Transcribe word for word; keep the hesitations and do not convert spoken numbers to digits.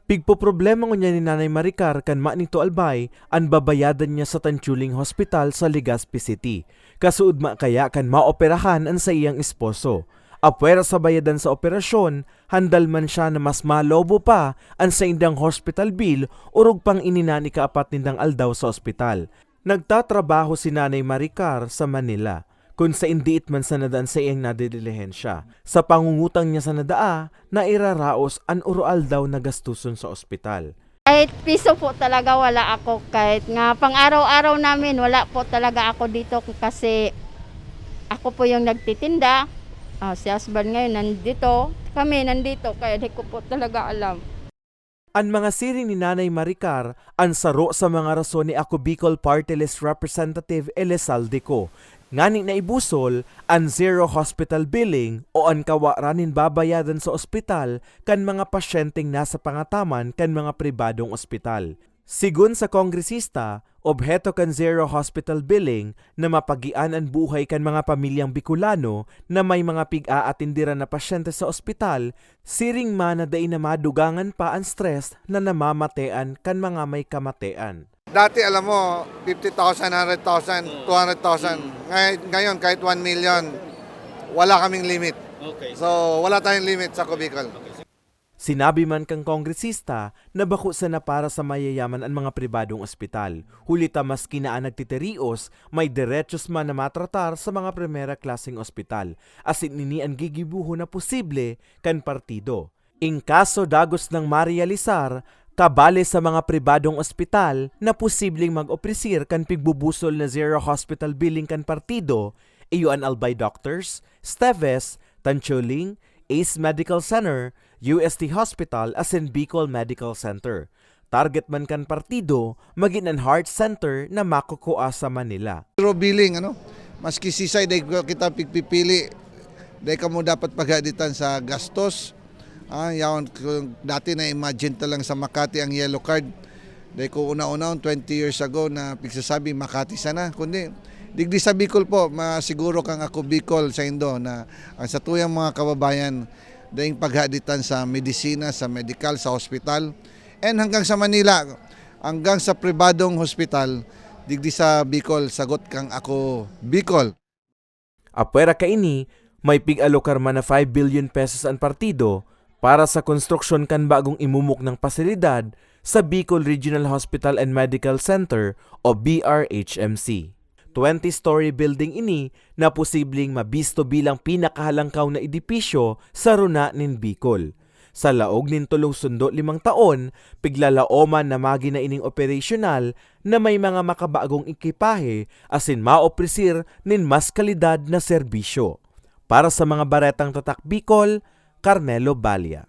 Pigpoproblema ngunyan ni Nanay Maricar kan manito albay an babayadan niya sa Tanchuling Hospital sa Legazpi City, kasuodma kaya kan maoperahan an saiyang esposo. Apwera sa bayadan sa operasyon, handal man siya na mas malobo pa an saindang hospital bill orog pang ini na an ikaapat nindang aldaw sa ospital. Nagtatrabaho si Nanay Maricar sa Manila, kun sain diit man sana daa an saiyang nadidelihensya. Sa pangungutang niya sana daa, nairaraos an oroaldaw na gastuson sa ospital. Kahit piso po talaga wala ako, kahit nga pang-araw-araw namin, wala po talaga ako dito kasi ako po yung nagtitinda. Ah, si husband ngayon nandito, kami nandito, kaya di ko po talaga alam. An mga siring ni Nanay Maricar an saro sa mga rason ni Ako Bicol Party List Representative Elizalde Co, ngani naibusol an zero hospital billing o an kawaran nin babayadan sa ospital kan mga pasyenteng nasa pangataman kan mga pribadong ospital. Sigon sa kongresista, obheto kan zero hospital billing na mapagian an buhay kan mga pamilyang Bicolano na may mga pig-aatenderan na pasyente sa ospital, siring man na dai na madugangan pa an stress na namamatean kan mga may kamatean. Dati, alam mo, fifty thousand, hundred thousand, two hundred thousand. Ngay- Ngayon, kahit one million, wala kaming limit. Okay. So, wala tayong limit sa Ako Bicol. Sinabi man kan kongresista na bako sana para sa mayayaman an mga pribadong ospital, huli ta maski na an nagtitirios, may derechos man na matratar sa mga primera klaseng ospital, asin ini an gigibohon na posible kan partido. In kaso dagos nang marealisar, kabale sa mga pribadong ospital na posibleng mag-opresir kan pigbubusol na zero hospital billing kan partido, iyo an Albay Doctors, Steves, Tanchuling, Ace Medical Center, U S T Hospital asin Bicol Medical Center. Target man kan partido magin an Heart Center na makukua sa Manila. Zero billing, ano? Maski sisay, dai kita pigpipili. Dai kamo dapat paghaditan sa gastos. Ah, yaon, kung dati na-imagine ta lang sa Makati ang yellow card. Dai ko una-unahon, twenty years ago, na pigsasabi Makati sana. Kundi, digdi sa Bicol po, masiguro kang Ako Bicol sa indo na ang satuyang mga kababayan daing paghaditan sa medisina, sa medikal, sa hospital, and hanggang sa Manila, hanggang sa pribadong hospital, digdi sa Bicol, sagot kang Ako Bicol. Apwera kaini, may pig-alokar man na five billion pesos an partido para sa konstruksyon kan bagong imumuknang pasilidad sa Bicol Regional Hospital and Medical Center o B R H M C. Twenty-story building ini na posibleng mabisto bilang pinakahalangkaw na edipisyo sa runa nin Bicol. Sa laog nin tolong sundo limang taon, piglalaoman na magin na ining operasyonal na may mga makabagong ekipahe asin maopresir nin mas kalidad na serbisyo. Para sa mga Baretang Tatak Bicol, Carmelo Balia.